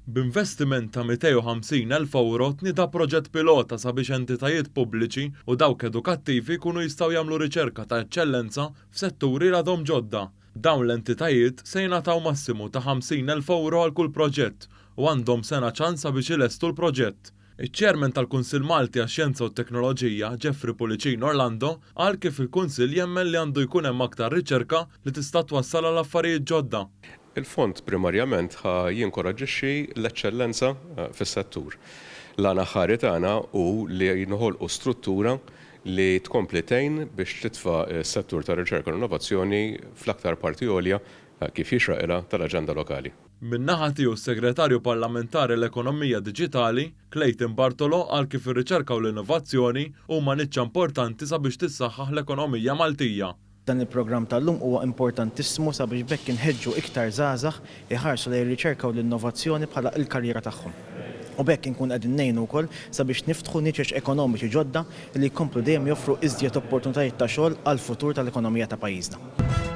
B'investiment ta' 250,000 ewro tnieda proġett pilota sabiex entitajiet pubbliċi u dawk edukattivi jkunu jistgħu jagħmlu riċerka ta' eċċellenza f'setturi li għadhom ġodda. Dawn l-entitajiet se jingħataw massimu ta' 50,000 ewro għal kull proġett u għandhom sena ċans sabiex ilestu l-proġett. Iċ-Chairman tal-Kunsill Malti għax-Xjenza u t-Teknoloġija, Jeffrey Pullicino Orlando, qal kif il-Kunsill jemmen li għandu jkun hemm aktar riċerka li tista' twassal għal affarijiet ġodda. Il-fond primarjament ħa jinkoraġġixxi l-eċċellenza fis-settur. L-għan aħħari tagħna hu li noħolqu struttura li tkompli tgħin biex titfa' s-settur tar-riċerka u l-innovazzjoni fl-aktar parti għolja, kif jixraqilha, tal-aġenda lokali. Min-naħa tiegħu s-Segretarju Parlamentari għall-Ekonomija Diġitali, Clayton Bartolo qal kif ir-riċerka u l-innovazzjoni huma niċċa importanti sabiex tissaħħaħ l-ekonomija Maltija. Dan il-programm tal-lum huwa importantissimu sabiex b'hekk inħeġġu iktar żgħażagħ iħarsu lejn ir-riċerka u l-innovazzjoni bħala l-karriera tagħhom. U b'hekk inkun qegħdin ngħinu wkoll sabiex niftħu niċeċ ekonomiċi ġodda li jkomplu dejjem joffru iżjed opportunitajiet ta' xogħol għall-futur tal-ekonomija ta' pajjiżna.